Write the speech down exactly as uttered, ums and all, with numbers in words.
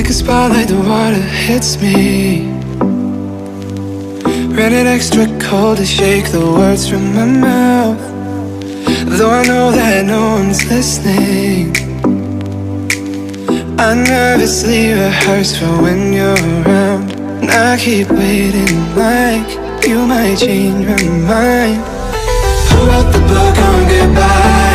Cause spotlight, the water hits me. Running extra cold to shake the words from my mouth. Though I know that no one's listening, I nervously rehearse for when you're around. And I keep waiting like you might change my mind. Pull out the book on goodbye.